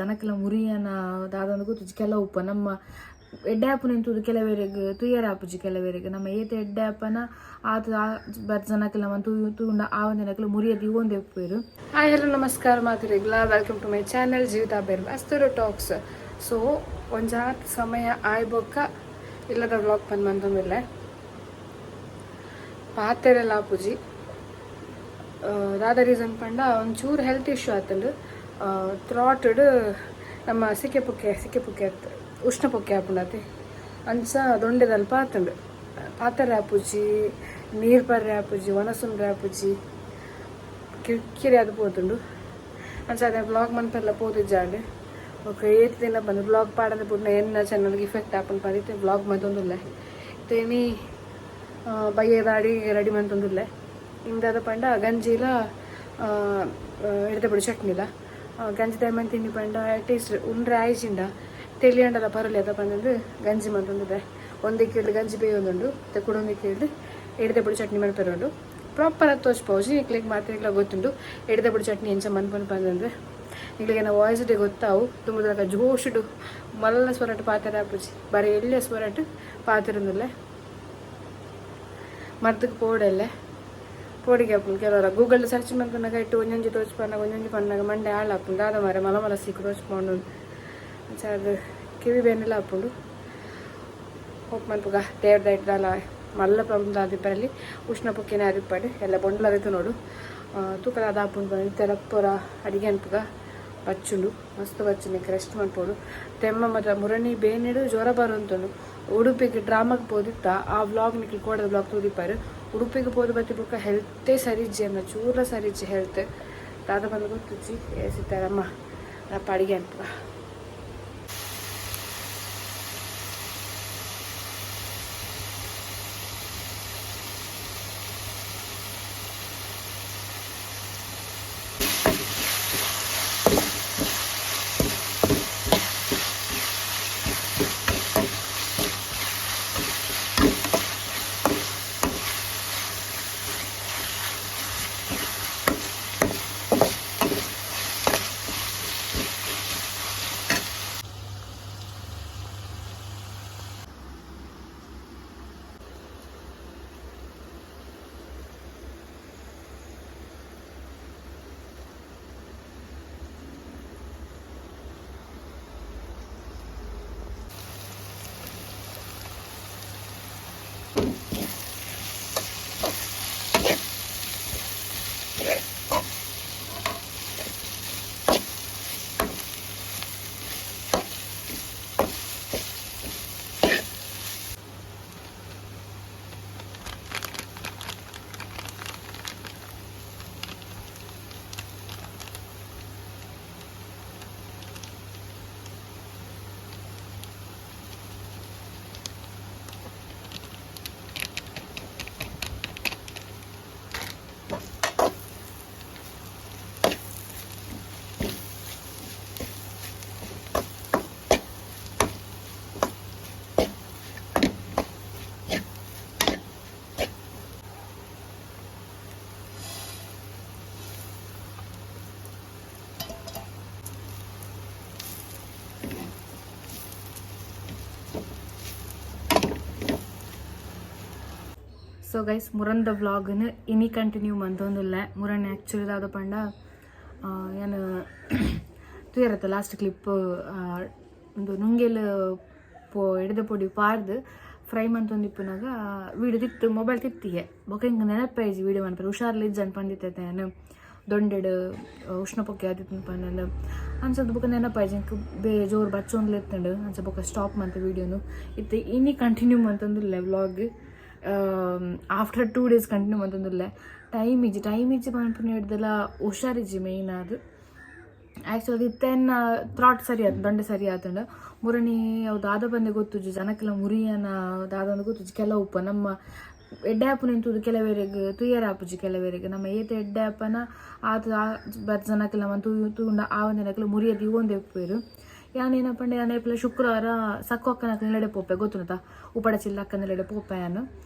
ಜನಕ್ಲ ಮುರಿಯನ ದಾದಂದು ಗೊತ್ತುಜಿ ಕೆಲವು ಉಪ್ಪ ನಮ್ಮ ಎಡ್ಡೆ ಆಪುನೆನ್ ತೂದು ಕೆಲವೆರೆಗ್ ತೂಯೆರೆ ಆಪುಜಿ ಕೆಲವೆರೆಗ್ ನಮ್ಮ ಏತ್ ಎಡ್ಡೆ ಆಪನ ಆತ್ ಬರ್ ಜನಕ್ಲ ನಮನ್ ತೂಂಡ ಆವಂದಿನಕ್ಲು ಮುರಿಯ ದೀವೊಂದೆ ಉಪ್ಪುವೆರ್. ಹಾಯ್ ಹಲೋ ನಮಸ್ಕಾರ ಮಾತೆರೆಗ್ಲ, welcome to my channel Jeevitha ಬೇರ್ ಅಸ್ತೂರು ಟಾಕ್ಸ್. ಸೊ ಒಂಜಾತ್ ಸಮಯ ಆಯ್ ಬೊಕ್ಕ ಇಲ್ಲದ ವ್ಲಾಗ್ ಬಂದ್ ಮಂತೊಂದಿಲ್ಲ, ಪಾತೆರೆಲ್ಲ ಆಪುಜಿ. ದಾದ ರೀಸನ್ ಪಂಡ ಒಂಚೂರು ಹೆಲ್ತ್ ಇಶ್ಯೂ ಆತಂಡು. ಥ್ರಾಟಡ್ ನಮ್ಮ ಸಿಕ್ಕೆ ಪುಕ್ಕೆ ಸಿಕ್ಕೆ ಪುಕ್ಕೆ ಆತು, ಉಷ್ಣ ಪೊಕ್ಕೆ ಆಪುಂಡತೆ. ಅಂಚ ದೊಂಡೆದಲ್ಪ ಆತಂಡು, ಪಾತೆರೆ ಆಪುಜಿ, ನೀರು ಪರ್ರೆ ಆಪುಜಿ, ಒಣಸುಂಡ್ರೆ ಆಪುಜಿ, ಕಿರಿಕಿರಿ ಅದು ಪೋತುಂಡು. ಅಂಚ ಅದೇ ವ್ಲಾಗ್ ಮನ್ಪೆಲ್ಲ ಪೋತಿಜ್ಜಾಂಡ್. ಬೊಕ್ಕ ಏತ್ ದಿನ ಬಂದು ವ್ಲಾಗ್ ಪಾಡಂದೆ ಪುಟ್ನ ಎನ್ನ ಚಾನಲ್ಗೆ ಇಫೆಕ್ಟ್ ಆಪುಂಡು ಪಂದಿತ್ತೆ ವ್ಲಾಗ್ ಮಂತೊಂದುಲ್ಲೆ. ಇತ್ತೆ ಬಯ್ಯದ ಅಡಿಗೆ ರೆಡಿ ಮಂತೊಂದುಲ್ಲೆ. ಇಂದಾದ ಪಂಡ ಗಂಜಿಲ ಎಡ್ದೆ ಪೊಡಿ ಚಟ್ನಿಲ. ಗಂಜಿ ದಾಯ ತಿಂಡಿ ಪಂಡ ಅಟ್ಲೀಸ್ಟ್ ಉಂಡ್ರೆ ಆಯ್ಜಿಂಡ ತೆಲಿಯಂಡಲ ಪರಲಿ ಅದ ಪಂದಂದು ಗಂಜಿ ಮಂತೊಂದುಲ್ಲೆ. ಒಂದೇ ಕೇಳ್ದು ಗಂಜಿ ಬೇಯೊಂದುಂಡು, ಮತ್ತೆ ಕುಡೊಂದು ಕೇಳ್ದು ಎಡ್ದೆ ಪೊಡಿ ಚಟ್ನಿ ಮನ್ಪೆರುಂಡು. ಪ್ರಾಪರ್ ಆದ್ ತೋಜ್ಪಾವುಜಿ ನಿಕ್ಲೆಗ್ ಮಾತೆರೆಗ್ಲ ಗೊತ್ತುಂಡು ಎಡ್ದೆ ಪೊಡಿ ಚಟ್ನಿ ಎಂಚ ಮನ್ಪುನು ಪಂದಂದು. ನಿಕ್ಲೆಗ್ ಎನ್ನ ವಾಯ್ಸ್ ಡೇ ಗೊತ್ತಾವು, ದುಂಬುದಕ ಜೋಶುಡು ಮಲ್ಲ ಸ್ವರಟ್ ಪಾತೆರ ಆಪುಜಿ, ಬರೀ ಎಲ್ಯ ಸ್ವರಟ್ ಪಾತೆರೊಂದುಲ್ಲೆ. ಮರ್ದಕ್ಕೆ ಪೋಡೆಲ್ಲೆ ಪೋಡಿಗೆ ಆಪುಂಡು. ಕೆಲವರ ಗೂಗಲ್ ಸರ್ಚ್ ಮಲ್ಪುನಗ ಇಟ್ಟು ಒಂಜೊಂಜಿ ತೋಜ್ಪಾನಗ ಒಂಜೊಂಜಿ ಪನ್ನಗ ಮಂಡೆ ಹಾಳಾಪುಂಡು. ದಾದ ಮಾರೆ ಮಲ ಮಲ ಸೀಕ್ ತೋಜ್ಪಾಂಡು. ಅಂಚ ಅದು ಕಿವಿ ಬೇನೆಲ ಆಪುಂಡು. ಹೋಪ್ ಮನ್ಪುಗ ದೇವ್ರ ದಯಟ್ ದಾಲ ಮಲ್ಲ ಪ್ರಾಬ್ಲಮ್ ದಾದಿಪ್ಪರಲ್ಲಿ, ಉಷ್ಣ ಪೊಕ್ಕೆನೆ ಆದಿಪ್ಪಡ್ ಎಲ್ಲ ಬೊಂಡಲ ನೋಡು ತೂಕದ ಅದಾಪುಂಡು. ಇತ್ತೆಲ್ಲ ಪೂರ ಅಡಿಗೆ ಅನ್ಪುಗ ಬಚ್ಚುಂಡು, ಮಸ್ತ್ ಬಚ್ಚುಂಡು. ರೆಸ್ಟ್ ಮನ್ಪೊಡು. ತೆಮ್ಮ ಮಾತ್ರ ಮುರಣಿ ಬೇನೆಡು ಜ್ವರ ಬರುಂತುಂಡು. ಉಡುಪಿಗೆ ಡ್ರಾಮಾಗ್ ಪೋದಿತ್ತ, ಆ ವ್ಲಾಗ್ ನಿಕ್ಲು ಕೋಡದ ವ್ಲಾಗ್ ತೂದಿಪ್ಪಾರು. ಉಡುಪಿಗೆ ಪೋದು ಬತ್ತಿ ಬೊಕ್ಕ ಹೆಲ್ತೇ ಸರಿ ಇಜ್ಜಿ ಅನ್ನ, ಚೂರ ಸರಿ ಇಜ್ಜಿ ಹೆಲ್ತ್. ದಾದ ಬಂದು ಗೊತ್ತುಜ್ಜಿ. ಸೀತಾರಮ್ಮ ಅಪ್ಪ ಅಡಿಗೆ ಅನ್ಪುಗ. ಸೊ ಗೈಸ್, ಮುರಂದ ವ್ಲಾಗ್ನ ಇನಿ ಕಂಟಿನ್ಯೂ ಮಂತೊಂದುಲ್ಲೆ. ಮುರನ್ ಆ್ಯಕ್ಚುಲಿ ದಾದ ಪಂಡ ಯಾನ್ ತೂಯರತ್ತ ಲಾಸ್ಟ್ ಕ್ಲಿಪ್, ಒಂದು ನುಂಗೆಲ್ ಪೋ ಎಡ್ದೆ ಪೊಡಿ ಪಾರ್ದ್ ಫ್ರೈ ಮಂತೊಂದಿಪ್ಪುನಗ ವೀಡಿಯೋ ತಿತ್ತು ಮೊಬೈಲ್ ತಿತ್ತಿಗೆ. ಬೊಕ ಎಂಕ್ ನೆನಪಾಯಿಜಿ ವೀಡಿಯೋ ಮನ್ಪರೆ. ಹುಷಾರ್ಲ ಇಜ್ಜಂಡ್ ಪಂದಿತ್ತೆ ಯಾನ್, ದೊಂಡೆಡ್ ಉಷ್ಣ ಪೊಕ್ಕೆ ಆದಿತ್ತು ಪಂದ್. ಅಂಚದ ಬೊಕ ನೆನಪಾಯಿಜಿ ಎಂಕ್, ಬೇ ಜೋರು ಬಚ್ಚೊಂದ್ಲ ಇತ್ತುಂಡು. ಅಂಚ ಬೊಕ ಸ್ಟಾಪ್ ಮಂತೆ ವೀಡಿಯೋನು. ಇತ್ತೆ ಇನಿ ಕಂಟಿನ್ಯೂ ಮಂತೊಂದುಲ್ಲೆ ವ್ಲಾಗ್. ಆಫ್ಟರ್ 2 ಡೇಸ್ ಕಂಟಿನ್ಯೂ ಮಂತೊಂದುಲ್ಲೆ. ಟೈಮ್ ಇಜ್ಜಿ, ಟೈಮ್ ಇಜ್ಜಿ ಪನ್ಪುನ ಹಿಡ್ದೆಲ ಹುಷಾರಿಜ್ಜಿ ಮೇಯ್ನ್ ಆದ್. ಆ್ಯಕ್ಚುಲಿ ಇತ್ತೆ ಎನ್ನ ಥ್ರಾಟ್ ಸರಿ ಆತು, ದೊಂಡೆ ಸರಿ ಆತುಂಡು. ಮುರಣಿ ಅವು ದಾದ ಬಂದೆ ಗೊತ್ತುಜ್ಜಿ, ಜನಕ್ಲ ಮುರಿಯನ ದಾದಂದು ಗೊತ್ತುಜ್ಜಿ. ಕೆಲವು ಉಪ್ಪ ನಮ್ಮ ಎಡ್ಡೆ ಆಪುನೆನ್ ತೂದು ಕೆಲವೆರೆಗ್ ತೂಯೆರೆ ಆಪುಜಿ ಕೆಲವೆರೆಗ್. ನಮ್ಮ ಏತ್ ಎಡ್ಡೆ ಆಪನ ಆತ್ ಬರ್ ಜನಕ್ಲ ನಮನ್ ತೂಂಡ ಆವಂದಿನಕ್ಲು ಮುರಿಯ ದೀವೊಂದೆ ಉಪ್ಪುವೆರ್. ಯಾನ್ ಏನಪ್ಪಂಡ ಯಾನ್ ಏಪಲ ಶುಕ್ರವಾರ ಸಕ್ಕು ಅಕ್ಕನ ಅಕ್ಲೆಡೆ ಪೋಪೆ ಗೊತ್ತುಂಟ ಉಪಡ ಚಿಲ್ಲ ಅಕ್ಕನಲೆಡೆ ಪೋಪೆ ಯಾನ್.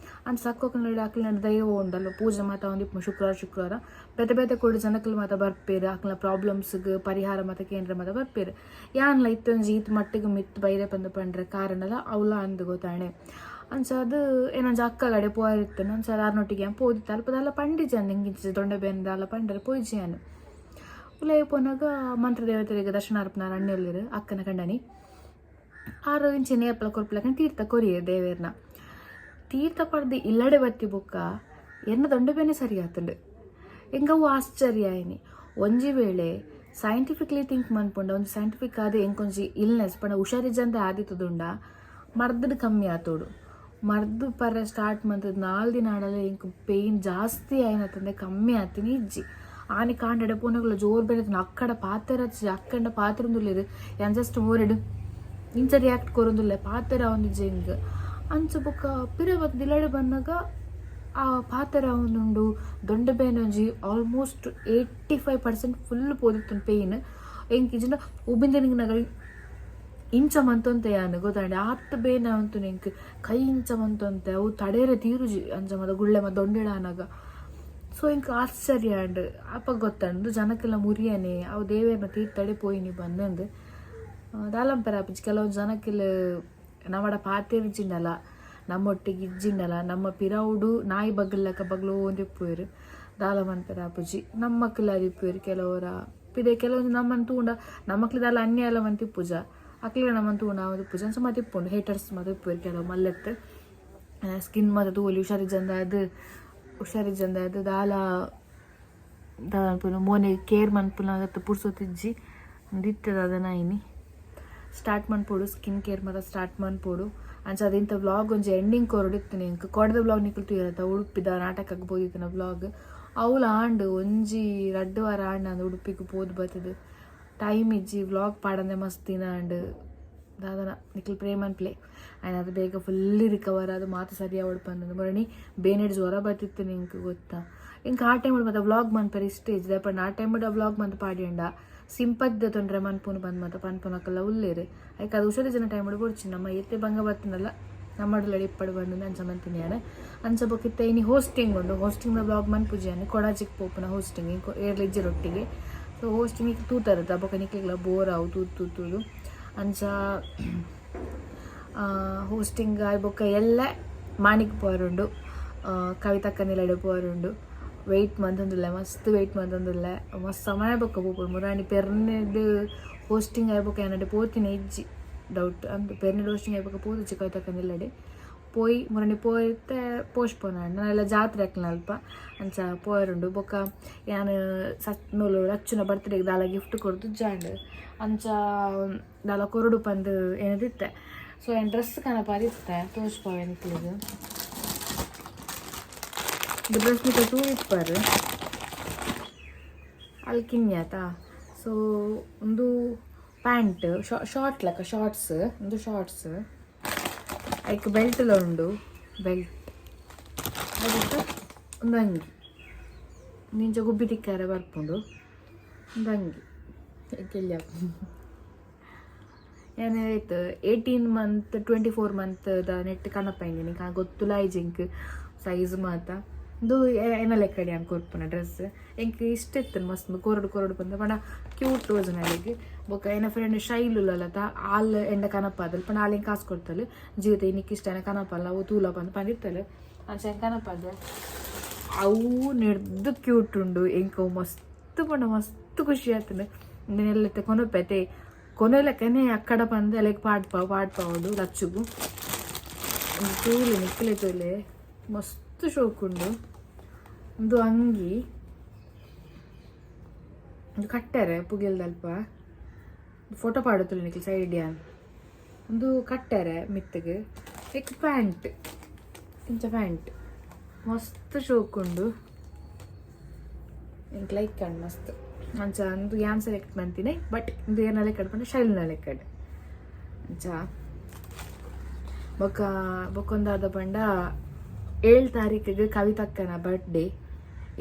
ಅಂಚ ಸಕ್ಕು ಅಕ್ಕನಲೆಡೆ ಅಕ್ಲೆನ ದೈವ ಉಂಡಲ್ಲ ಪೂಜೆ ಮಾತ ಒಂದಿಪ್ಪು ಶುಕ್ರವಾರ ಶುಕ್ರವಾರ ಬೇತೆ ಬೇತೆ ಕೊಡು ಜನಕುಲು ಮಾತ ಬರ್ಪೇರು ಅಕ್ಲೆನ ಪ್ರಾಬ್ಲಮ್ಸ್ಗ್ ಪರಿಹಾರ ಮಾತ ಕೇಂದ್ರ ಮಾತ ಬರ್ಪೇರು. ಯಾನ್ಲ ಇತ್ತೊಂಜಿ ಈತ್ ಮಟ್ಟಿಗೆ ಮಿತ್ತ್ ಬೈರೆ ಪಂದ್ ಪಂಡ್ರೆ ಕಾರಣಲ ಅವ್ಲ ಅಂದ್ ಗೊತ್ತಾಣೆ. ಅಂಚ ಅದು ಏನೊಂಜಿ ಅಕ್ಕಗಡೆ ಪೋಯರಿತ್ತನ ಅಂಚ ಆರ್ನೊಟ್ಟಿಗೆ ಯಾನ್ ಪೋದಿತ್ತೆ ಅಲ್ಪ ದಾಲ ಪಂಡಿಜಿ ಇಂಚಿಂಚ ದೊಂಡೆ ಬೇನೆ ದಾಲ ಪಂಡರೆ ಪೋಯಿಜಿ ಯಾನ್. ಉಲಯಿ ಪೋನಗ ಮಂತ್ರದೇವತೆಗೆ ದರ್ಶನ ಅರ್ಪಣಾರ್ ಅಣ್ಣೆಲ್ಲೆರ್ ಅಕ್ಕನ ಕಂಡನಿ ಆರು ಇಂಚೆನೆ ಏಪಲ ಕೊರ್ಪುಲಕನ ತೀರ್ಥ ಕೊರಿಯೆರ್ ದೇವೆರ್ನ. ತೀರ್ಥ ಪಡ್ದು ಇಲ್ಲಡೆ ಬತ್ತಿ ಬೊಕ್ಕ ಎನ್ನ ದೊಂಡೆ ಬೇನೆ ಸರಿ ಆತುಂಡು. ಎಂಕ್ ಅವು ಆಶ್ಚರ್ಯ ಆಯಿನಿ. ಒಂಜಿ ವೇಳೆ ಸೈಂಟಿಫಿಕ್ಲಿ ಥಿಂಕ್ ಮನ್ಪುಂಡ ಒಂಜಿ ಸೈಂಟಿಫಿಕ್ ಆದ್ ಎಂಕೊಂಜಿ ಇಲ್ನೆಸ್ ಪಂಡ ಹುಷಾರಿಜ್ಜಂದೆ ಆದಿತ್ತುದುಂಡ ಮರ್ದ್ಡ್ ಕಮ್ಮಿ ಆತೊಡು. ಮರ್ದ್ ಪರ್ರೆ ಸ್ಟಾರ್ಟ್ ಮಂತುದು 4 ದಿನ ಆಂಡಲ ಎಂಕ್ ಪೇಯ್ನ್ ಜಾಸ್ತಿ ಆಯಿನತ್ತಂದೆ ಕಮ್ಮಿ ಆತಿನಿ ಇಜ್ಜಿ. ಆನಿ ಕಾಂಡೆಡೆ ಪೋನಗಲ ಜೋರು ಬೇನೆ ಅಕ್ಕಡ ಪಾತೆರಜ್ಜಿ ಅಕ್ಕಂಡ ಪಾತೆರೊಂದುಲ್ಲೆರ್ ಯಾನ್ ಜಸ್ಟ್ ಮೋರೆಡ್ ಇಂಚ ರಿಯಾಕ್ಟ್ ಕೊರೊಂದುಲ್ಲೆ ಪಾತೆರ ಆವೊಂದಿಜ್ಜಿ ಎಂಕ್. ಅಂಚ ಬೊಕ್ಕ ಪಿರ ಬತ್ತ್ದ್ ಇಲ್ಲಡೆ ಬನ್ನಗ ಆ ಪಾತೆರ ಆವೊಂದುಂಡು ದೊಂಡೆ ಬೇನೆ ಒಂಜಿ ಆಲ್ಮೋಸ್ಟ್ 85% ಫುಲ್ ಪೋದಿತ್ತುಂಡು ಪೇಯ್ನ್ ಎಂಕ್ ಇಜ್ಜಿಂಡ ಉಬಿಂದೆನಿಗ್ ಇಂಚ ಮಂತೊಂತೆ ಯಾನ್ ಗೊತ್ತಾಂಡ ಆತ್ ಬೇನೆ ಆವೊಂತುಂಡು ಎಂಕ್ ಕೈ ಇಂಚ ಮಂತೊಂತೆ ಅವು ತಡೆಯರೆ ತೀರುಜಿ ಅಂಚ ಮಾತ ಗುಳ್ಳೆ ಮಾತ ದೊಂಡೆಡ್ ಆನಗ. ಸೊ ಎಂಕ್ ಆಶ್ಚರ್ಯ ಆಂಡ್ ಅಪಗ ಗೊತ್ತಾಂಡ್ ಜನಕ್ಕೆಲ್ಲ ಮುರಿಯನೆ ಅವು ದೇವೆರ್ನ ತೀರ್ಥಡೆ ಪೋಯಿನಿ ಪಂದಂದ್ ದಾಲಂಪೆರೆ ಆಪುಜಿ. ಕೆಲವೊಂಜಿ ಜನಕ್ಕೆಲ್ ನಮಡ ಪಾತೆರ್ಜಿಂಡಲ ನಮ್ಮೊಟ್ಟಿಗೆ ಇಜ್ಜಿಂಡಲ ನಮ್ಮ ಪಿರವುಡು ನಾಯಿ ಬಗ್ಲಕ ಬಗ್ಲೋಂದು ಇಪ್ಪುವೆರ್ ದಾಲ ಮನ್ಪೆರೆ ಆಪುಜಿ. ನಮ್ಮಕ್ಲ್ ಆದಿಪ್ಪುವೆರ್ ಕೆಲವೊರ ಪಿದೈ ಕೆಲವೊಂಜಿ ನಮ್ಮನ್ ತೂಂಡ ನಮಕ್ಲ್ ದಾಲ ಅನ್ಯಾಯ ಮಂತ್ ಇಪ್ಪುಜ ಅಕ್ಲೆಗ್ ನಮನ್ ತೂಂಡ ಆವೊಂದು ಇಪ್ಪುಜ ಅಂಚ ಮಾತ ಇಪ್ಪುಂಡು ಹೇಟರ್ಸ್ ಮಾತ ಇಪ್ಪುವೆರ್ ಕೆಲವು ಮಲ್ಲೆತ್ತ್. ಸ್ಕಿನ್ ಮಾತ ತೂವೊಲಿ ಹುಷಾರಿಜ್ಜಂದೆ ಹುಷಾರಿಜ್ಜಂದೆ ಅದು ದಾಲ ದಾಲ ಮನ್ಪುನ ಮೋನೆಗ್ ಕೇರ್ ಮನ್ಪುನ ಅಗತ್ಯ ಪುರ್ಸೊತ್ತು ಇಜ್ಜಿ ಉಂದು ದಾದನ ಇನಿ ಸ್ಟಾರ್ಟ್ ಮನ್ಪೊಡು ಸ್ಕಿನ್ ಕೇರ್ ಮಾತ ಸ್ಟಾರ್ಟ್ ಮನ್ಪೊಡು. ಅಂಚ ಇಂಥ ವ್ಲಾಗ್ ಒಂಜಿ ಎಂಡಿಂಗ್ ಕೊರೊಡು ಇತ್ತಿನಿ ಎಂಕ್ ಕೊಡದ ವ್ಲಾಗ್ ನಿಕುಲು ತೂಯರತ್ತ ಉಡುಪಿದ ನಾಟಕಗ್ ಪೋದಿತ್ತಿನ ವ್ಲಾಗ್ ಅವ್ಲು ಆಂಡ್ ಒಂಜಿ ರಡ್ಡ್ ವಾರ ಆಂಡ್ ಅಂದ್ ಉಡುಪಿಗ್ ಪೋದು ಬತ್ತುದು ಟೈಮ್ ಇಜ್ಜಿ ವ್ಲಾಗ್ ಪಾಡಂದೆ ಮಸ್ತ್ ದಿನ ಆಂಡ್ ದಾದನ ನಿಕುಲು ಪ್ರೇ ಮನ್ಪುಲೆ ಆಯ್ನ ಅದು ಬೇಗ ಫುಲ್ಲಿ ರಿಕವರ್ ಆದ್ ಮಾತ ಸರಿ ಆವೊಡು ಪಂದ್ ಮುರಣಿ ಬೇನೆಡ್ ಜ್ವರ ಬತ್ತಿತ್ತು ಎಂಕ್ ಗೊತ್ತಾ ಎಂಕ್ ಆ ಟೈಮ್ ಮಾತ ವ್ಲಾಗ್ ಮನ್ಪೆರೆ ಇಷ್ಟ ಇಜ್ಜಿ ದಾಯೆ ಪಂಡ ಆ ಟೈಮ್ ವ್ಲಾಗ್ ಮಂತ್ ಪಾಡ್ಯಂಡ ಸಿಂಪತಿ ದೆತೊನ್ರೆ ಮನ್ಪುನು ಪಂದ್ ಮಾತ ಪನ್ಪುನಕಲ್ಲ ಉಲ್ಲೆರ್ ಐಕ್ ಅದು ಹುಷಾರಿಜ್ಜನ ಟೈಮ್ ಬೊಡ್ಚಿ ನಮ್ಮ ಏತೆ ಬಂಗ ಬತ್ತುಂಡಲ ನಮ್ಮಡುಲಡೆ ಇಪ್ಪಡು ಪಂದ್ ಅಂಚ ಮಂತಿನಿ ಯಾನ್. ಅಂಚ ಬೊಕ ಇತ್ತೆ ಇನಿ ಹೋಸ್ಟಿಂಗ್ ಉಂಡು ಹೋಸ್ಟಿಂಗ್ ದ ವ್ಲಾಗ್ ಮನ್ಪುಜಿ ಯಾನ್ ಕೊಡಾಜಿಗ್ ಪೋಪುನ ಹೋಸ್ಟಿಂಗ್ ಎಂಕ್ ಏರ್ಲ ಇಜ್ಜೆರ್ ಒಟ್ಟಿಗೆ ಸೊ ಹೋಸ್ಟಿಂಗ್ ನಿಕ್ಲ್ ತೂತರತ ಬೊಕ ನಿಕ್ಲೆಗ್ಲ ಬೋರ್ ಆವು ತೂದು ತೂದು ತೂದು ಅಂಚ ಹೋಸ್ಟಿಂಗ್ ಆಯಿ ಬೊಕ್ಕ ಎಲ್ಲೆ ಮಾಣಿಕ್ ಪೋರುಂಡು ಕವಿತಕ್ಕನ ಇಲ್ಲಡೆ ಪೋರುಂಡು ವೆಯ್ಟ್ ಮಂತೊಂದುಲ್ಲೆ ಮಸ್ತ್ ವೆಯ್ಟ್ ಮಂತೊಂದುಲ್ಲೆ ಮಸ್ತ್ ಸಮಯ ಬೊಕ್ಕ ಪೋಪುಂಡು ಮುರಾನಿ ಪೆರ್ನೆಡ್ ಹೋಸ್ಟಿಂಗ್ ಆಯಿ ಬೊಕ್ಕ ಯಾನ್ ಪೋತಿನ ಇಜ್ಜಿ ಡೌಟ್ ಅಂದ್ ಪೆರ್ನೆಡ್ ಹೋಸ್ಟಿಂಗ್ ಆಯಿ ಬೊಕ್ಕ ಪೋತುಜಿ ಕವಿತಕ್ಕನ ಇಲ್ಲಡೆ ಪೋಯಿ ಮುರಾನಿ ಪೋಯಿತ್ತೆ ಪೋಸ್ಟ್ ಪೋನ್ ಆಂಡ್ ನನಲ ಜಾತ್ರೆ ಅಕ್ಲ್ನ ಅಲ್ಪ ಅಂಚ ಪೋಯೆರುಂಡು ಬೊಕ್ಕ ಯಾನ್ ಮೂಲು ಲಚ್ಚುನ ಬರ್ತ್ಡೇಗ್ ದಾಲ ಗಿಫ್ಟ್ ಕೊರ್ದುಜ್ಜಾಂಡ್ ಅಂಚ ದಾಲ ಕೊರೊಡು ಪಂದ್ ಎನ್ನುದಿತ್ತೆ ಸೊ ಯಾನ್ ಡ್ರೆಸ್ ಕನಪಾದಿತ್ತೆ ತೋಜ್ಪಾವೆ ನಿಕ್ಲೆಗ್ ಡ್ರೆಸ್ ನಿಕುಲು ತೂದಿಪ್ಪರ್ ಅಲ್ ಕಿನ್ಯತ ಸೊ ಉಂದು ಪ್ಯಾಂಟ್ ಶಾರ್ಟ್ ಲೆಕ್ಕ ಶಾರ್ಟ್ಸ್ ಉಂದು ಶಾರ್ಟ್ಸ್ ಐಕ್ ಬೆಲ್ಟ್ ಲ ಉಂಡು ಬೆಲ್ಟ್ ಬೊಕ್ಕ ಉಂದು ಅಂಗಿ ಇಂಚ ಗುಬ್ಬಿ ತಿಕ್ಕರೆ ಬರ್ಪುಂಡು ಉಂದು ಅಂಗಿ ಎಲ್ಯ ಯಾನ್ ಏತ್ 18 ಮಂತ್ 24 ಮಂತ್ ದ ನೆಟ್ ಕನಪೈಂಗೆ ನಿಕ ಗೊತ್ತುಲ ಇಜ್ಜಿ ಎಂಕ್ ಸೈಜ್ ಮಾತ ಉಂದು ಎನ್ನ ಲೆಕ್ಕಡ್ ಯಾನ್ ಕೊರ್ಪುನ ಡ್ರೆಸ್ ಎಂಕ್ ಇಷ್ಟ ಇತ್ತುಂಡು ಮಸ್ತ್ ಕೊರೊಡು ಕೊರೊಡು ಪಂದ್ ಪಂಡ ಕ್ಯೂಟ್ ತೋಜುಂಡು ಅಲೆಗ್ ಬೊಕ್ಕ ಎನ್ನ ಫ್ರೆಂಡ್ ಶೈಲು ಉಲ್ಲಲತ ಆಲ್ ಎಂಡ ಕನಪಾದಲ್ ಪಂಡ ಆಲ್ ಎಂಕ್ ಕಾಸ್ ಕೊರ್ತಲ್ ಜೀವಿತ ಇನಿಕ್ ಇಷ್ಟ ಆಂಡ ಕನಪಲ್ಲ ಅವು ತೂಲ ಪಂದ್ ಪಂದಿತ್ತಲ್ ಅಂಚ ಯಾನ್ ಕನಪಾದೆ ಅವು ನೆರ್ದ್ ಕ್ಯೂಟ್ ಉಂಡು ಎಂಕ್ ಅವು ಮಸ್ತ್ ಪಂಡ ಮಸ್ತ್ ಖುಷಿ ಆತುಂಡು ಉಂದೆನ್ ಎಲ್ಲತೆ ಕೊನೊಪೆ ಅತೆ ಕೊನೊಲೆಕ್ಕನೆ ಅಕ್ಕಡ ಪಂದ್ ಅಲೆಗ್ ಪಾಡ್ಪ ಪಾಡ್ಪಾವೊಡು ಲಚ್ಚುಗು ಉಂದು ತೂಲೆ ನಿಕ್ಲೆ ತೂಲೆ ಮಸ್ತ್ ಶೋಕುಂಡು ಉಂದು ಅಂಗಿ ಉಂದು ಕಟ್ಟೆರೆ ಪುಗೆಲ್ದಲ್ಪ ಫೋಟೋ ಪಾಡುತ್ತಲೆ ನಿಕ್ಲೆ ಸೈಡ್ ಯಾನ್ ಉಂದು ಕಟ್ಟೆರೆ ಮಿತ್ತುಗ್ ನೆಕ್ ಪ್ಯಾಂಟ್ ಇಂಚ ಪ್ಯಾಂಟ್ ಮಸ್ತ್ ಶೋಕುಂಡು ಎಂಕ್ ಲೈಕ್ ಆಂಡ್ ಮಸ್ತ್ ಅಂಚ ಉಂದು ಯಾನ್ ಸೆಲೆಕ್ಟ್ ಮಂತಿನಿ ಬಟ್ ಉಂದು ಏರ್ನ ಲೆಕ್ಕಡ್ ಪಂಡ ಶೈಲಿನ ಲೆಕ್ಕಡ್ ಅಂಚ ಬೊಕ ಬೊಕೊಂದಾದ ಪಂಡ 7 ತಾರೀಕಿಗ್ ಕವಿತಕ್ಕನ ಬರ್ತ್ಡೇ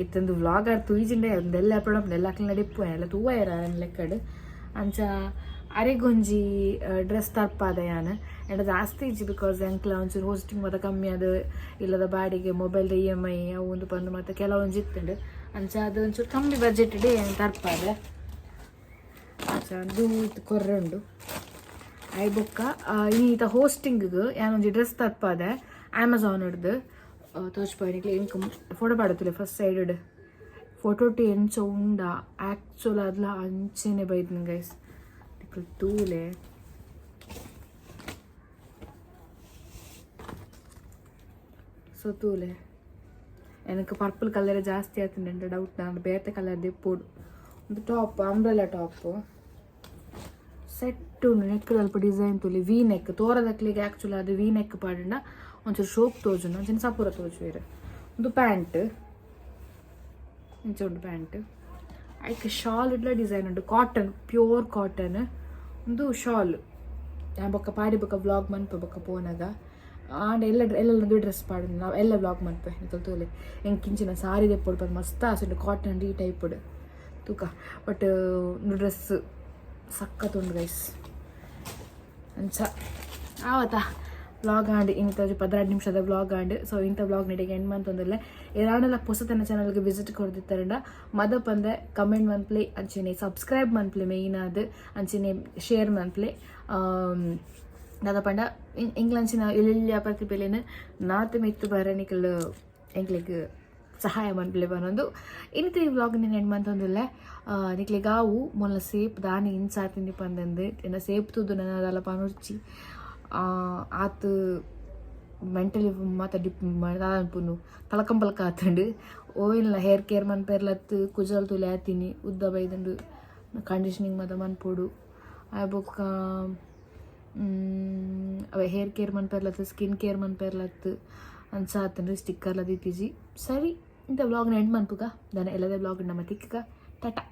ಇತ್ತೊಂದು ವ್ಲಾಗ್ ಆರ್ ತೂಯಿಜಿಂಡ ಉಂದೆಲ್ಲ ಅಪ್ಲೋಡ್ ಆಪುಂಡು ಎಲ್ಲ ಅಕ್ಲ್ನ ಇಪ್ಪುವೆ ಎಲ್ಲ ತೂವಯೆರ್ ಆರೆನ ಲೆಕ್ಕಡ್ ಅಂಚ ಅರೆಗೊಂಜಿ ಡ್ರೆಸ್ ತರ್ಪಾದ ಯಾನ್. ಎಂಡ ಜಾಸ್ತಿ ಇಜ್ಜಿ, because ಎಂಕ್ಲ ಒಂಚೂರು ಹೋಸ್ಟಿಂಗ್ ಮಾತ ಕಮ್ಮಿ ಆದ್, ಇಲ್ಲದ ಬಾಡಿಗೆ, ಮೊಬೈಲ್ದ ಇಎಂಐ, ಅವು ಒಂದು ಬಂದು ಮತ್ತೆ ಕೆಲವೊಂಜಿ ಇತ್ತುಂಡು. ಅಂಚ ಅದು ಒಂಚೂರು ಕಮ್ಮಿ ಬಜೆಟ್ ತರ್ಪಾದೆ. ಅಂಚ ಅದು ಕೊರ್ರೆ ಉಂಡು. ಆಯ್ ಬೊಕ್ಕ ಈತ ಹೋಸ್ಟಿಂಗ್ ಯಾನೊಂಜಿ ಡ್ರೆಸ್ ತರ್ಪಾದೆ ಅಮೆಝಾನ್ ಹಿಡ್ದು. ತೋಚ್ಪಾಯ್ ಎಂಕ್ ಫೋಟೋ ಪಾಡುತ್ತಿಲ್ಲ. ಫಸ್ಟ್ ಸೈಡ್ ಫೋಟೋ ಟು ಎಂಚ ಉಂಡ, ಆ್ಯಕ್ಚುಲ್ ಅದ್ಲ ಅಂಚೆನೆ ಬೈದ್ನ ಗೈಸ್. ನಿಕುಲು ತೂಲೆ. ಸೊ ತೂಲೆ, எனக்கு ಪರ್ಪಲ್ ಕಲರ್ ಜಾಸ್ತಿ ಆತುಂಡು ಡೌಟ್. ನಾನು ಬೇತೆ ಕಲರ್ ದೆಪ್ಪೊಡು. ಒಂದು ಟಾಪ್, ಅಂಬ್ರೆಲಾ ಟಾಪ್ ಸೆಟ್ ಉಂಡು. ನೆಕ್ ಅಲ್ಪ ಡಿಸೈನ್ ತೂಲಿ, ವಿ ನೆಕ್. ತೋರದಕ್ಲಿಗೆ ಆ್ಯಕ್ಚುಲ್ ಅದು ವಿ ನೆಕ್ ಪಾಡಿಂಡ ಒಂಚೂರು ಶೋಕ್ ತೋಜುಂಡು, ಒಂಚೂರು ಸಪೂರ ತೋಜುವೆರ್. ಒಂದು ಪ್ಯಾಂಟ್ ಇಂಚ ಉಂಡು ಪ್ಯಾಂಟ್. ಐಕ್ ಶಾಲ್ ಇಡ್ಲ ಡಿಸೈನ್ ಉಂಡು. ಕಾಟನ್, ಪ್ಯೂರ್ ಕಾಟನ್ ಒಂದು ಶಾಲ್. ಬೊಕ್ಕ ಪಾಡಿ ಬೊಕ್ಕ ವ್ಲಾಗ್ ಮನ್ಪೆ ಬೊಕ್ಕ ಪೋನಗ. ಆಂಡ ಎಲ್ಲ ಎಲ್ಲ ಡ್ರೆಸ್ ಪಾಡು, ನಾವು ಎಲ್ಲ ವ್ಲಾಗ್ ಮನ್ಪೆ. ನಿಕಲ್ ತೂಲೆ, ಎಂಕ್ ಇಂಚಿನ ಸಾರಿ ದೆಪ್ಪೊಡು ಪಂದ್ ಮಸ್ತ್ ಆಸೆ ಉಂಡು, ಕಾಟನ್ ಈ ಟೈಪ್ ತೂಕ. ಬಟ್ ಡ್ರೆಸ್ ಸಖತ್ ಉಂಡು ಗೈಸ್. ಅಂಚ ಆವತ್ತ ವ್ಲಾಗ್ ಆಂಡ್. ಇಂತ 12 ನಿಮಿಷದ ವ್ಲಾಗ್ ಆಂಡ್. ಸೊ ಇಂಥ ವ್ಲಾಗ್ ನಡಿಗೆ ಎಂಡ್ ಮಂತೊಂದುಲ್ಲೆ. ಏರಾಂಡಲ ಪೊಸತನ ಚಾನಲ್ಗೆ ವಿಸಿಟ್ ಕೊರ್ದಿತ್ತಾರಂಡ ಮದಪಂದೆ ಕಮೆಂಟ್ ಮನ್ಪ್ಲೆ, ಅಂಚೆನೆ ಸಬ್ಸ್ಕ್ರೈಬ್ ಮನ್ಪ್ಲೆ, ಮೇಯ್ನ್ ಆದ್ ಅಂಚೆನೆ ಶೇರ್ ಮನ್ಪ್ಲೆ. ದಾದ ಪಂಡ, ಎಂಕ್ಲಂಚಿನ ಎಲ್ಯ ಪ್ರತಿಭೆಲೆನ್ ನಾತೆ ಮಿತ್ತ್ ಬರ ನಿಕಲ್ ಎಂಕ್ಲೆಗ್ ಸಹಾಯ ಮನ್ಪ್ಲೆ ಪನೊಂದು ಇನಿತ ಈ ವ್ಲಾಗ್ ಎಂಡ್ ಮಂತೊಂದುಲ್ಲೆ. ನಿಕ್ಲೆಗ್ ಆವು ಮೊಲ್ಲ ಸೇಪ್ ದಾನಿ ಇಂಚಾತಿನಿ ಪಂದಂದು. ಎನ್ನ ಸೇಪ್ ತೂದು ನನ ದಾಲ ಪನೊರ್ಚಿ. ಆತ್ ಮೆಂಟಲಿ ಮಾತ ಡಿಪ್ ದಾದ ಅನ್ಪುನು ತಲಕಂಬಲಕ ಆತುಂಡು. ಓಯಿನ್ಲ ಹೇರ್ ಕೇರ್ ಮನ್ಪೆರ್ಲತ್ತು, ಕುಜಲ್ ತೂಲೆ ಆತಿನಿ ಉದ್ದ ಬೈದುಂಡು. ಕಂಡೀಷನಿಂಗ್ ಮಾತ ಮನ್ಪೊಡು. ಆಯ್ ಬೊಕ್ಕ ಅವೆ ಹೇರ್ ಕೇರ್ ಮನ್ಪೆರ್ಲತ್ತು, ಸ್ಕಿನ್ ಕೇರ್ ಮನ್ಪೆರ್ಲತ್ತು, ಅಂಚ ಆತುಂಡು. ಸ್ಟಿಕ್ಕರ್ಲ ದೀತಿಜಿ. ಸರಿ, ಇಂಥ ವ್ಲಾಗ್ನ ಎಂಡ್ ಮನ್ಪುಗ ದಾನೆ. ಎಲ್ಲದ ವ್ಲಾಗ್ ನಮ್ಮ ತಿಕ್ಕಗ. ಟಾಟಾ.